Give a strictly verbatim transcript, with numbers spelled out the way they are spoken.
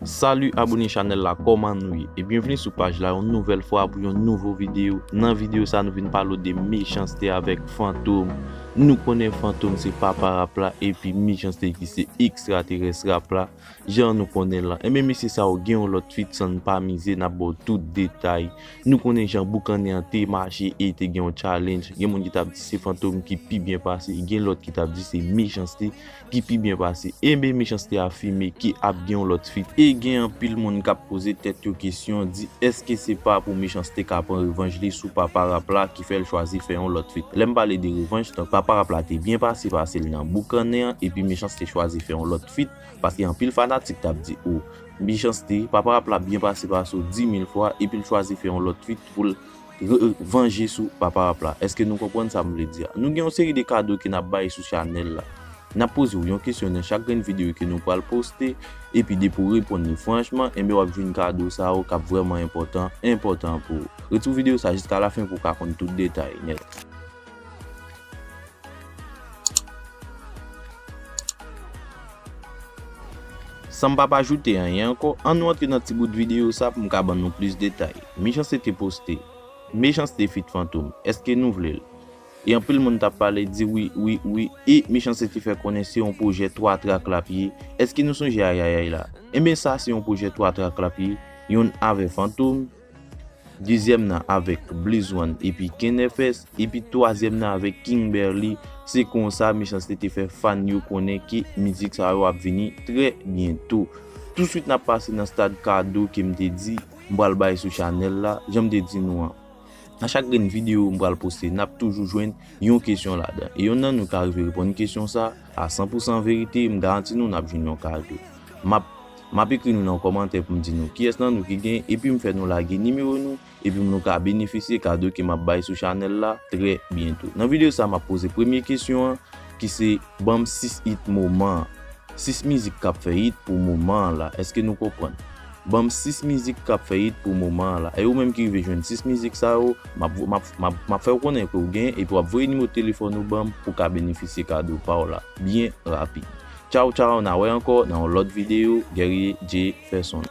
Salut abone chanèl la, kòman nou ye? E byenvini sou paj la yon nouvèl fwa pou yon nouvo videyo. Nan videyo sa nou vin pale w de Mechanste avèk Fantom. Nou konnen Fantom se papa rap la epi Mechanste ki se ekstraterès rap la. Jan nou konnen l lan. Enben mesye sa yo gen yon lòt feat san n pa mize, n ap ba w tout detay. Nou konnen jan boukannen an te mache e te gen yon challenge. Gen moun ki t ap di se Fantom ki pi byen pase, gen lòt ki t ap di se Mechanste ki pi byen pase. Enben Mechanste afime ke ap gen yon lòt feat. E gen anpil moun k ap poze tèt yo kesyon, di èske se pa pou Mechanste ka pran revanj li sou papa rap la ki fè l chwazi fè yon lòt feat. Lè m pale de revanj, tank papa rap la te byen pase pase l nan boukannen an, epi Mechanste chwazi fè yon lòt feat, paske anpil fanatik t ap di, o, Mechanste, papa rap la byen pase pase w di mil fwa, epi l chwazi fè yon lòt feat pou l re- vanje sou papa rap la. Èske nou konprann sa m vle di a? Nou gen yon seri de kado ke n ap bay sou chanèl la. N ap poze w yon kesyon nan chak grenn videyo ke nou pral poste, epi depi w reponn li franchman, enben w ap jwenn kado sa yo k ap vrèman enpòtan, enpòtan pou ou. Ret sou videyo sa jiska lafen pou w ka konn tout detay nèt. San m p ap ajoute anyen ankò, ann nou antre nan ti bout videyo sa pou m ka ban nou plis detay. Mechanste te poste, Mechanste feat Fantom, èske nou vle l? E anpil moun t ap pale, di wi, wi, wi, e Mechanste te fè konnen se yon pwojè twa trak l ap ye. Èske nou sonje ayayay la? Enben sa se yon pwojè twa trak l ap ye, youn avè Fantom, dezyèm nan avèk Blaze One epi Ken F S, epi twazyèm nan avèk King Berly. Se konsa Mechanste te fè fan yo konnen ke mizik sa yo ap vini trè byento. Touswit n ap pase nan stad kado ke m te di m pral bay sou chanèl la, jan m te di nou an. Nan chak grenn videyo m pral poste, n ap toujou jwenn yon kesyon ladan. E yonn nan nou ka rive reponn kesyon sa a san pou san verite, m garanti nou n ap jwenn yon kado. M ap, m ap ekri nou nan kòmantè pou m di nou kiyès nan nou ki gen, epi m fè nou lage nimewo nou, epi nou ka benefisye kado ke m ap bay sou chanèl la trè byento. Nan videyo sa, m ap poze premye kesyon an, ki se ban m sis hit moman an. Sis mizik k ap fè hit pou moman an la. Èske nou konprann? Ban m sis mizik k ap fè hit pou moman an la. E ou menm ki rive jwenn sis mizik sa yo, m ap, m ap, m ap, m ap fè w konnen ke w gen, epi w ap voye nimewo telefòn ou ban m pou w ka benefisye kado pa w la byen rapid. Tchaw, tchaw, n a wè ankò nan yon lòt videyo, Guerrier Jefferson.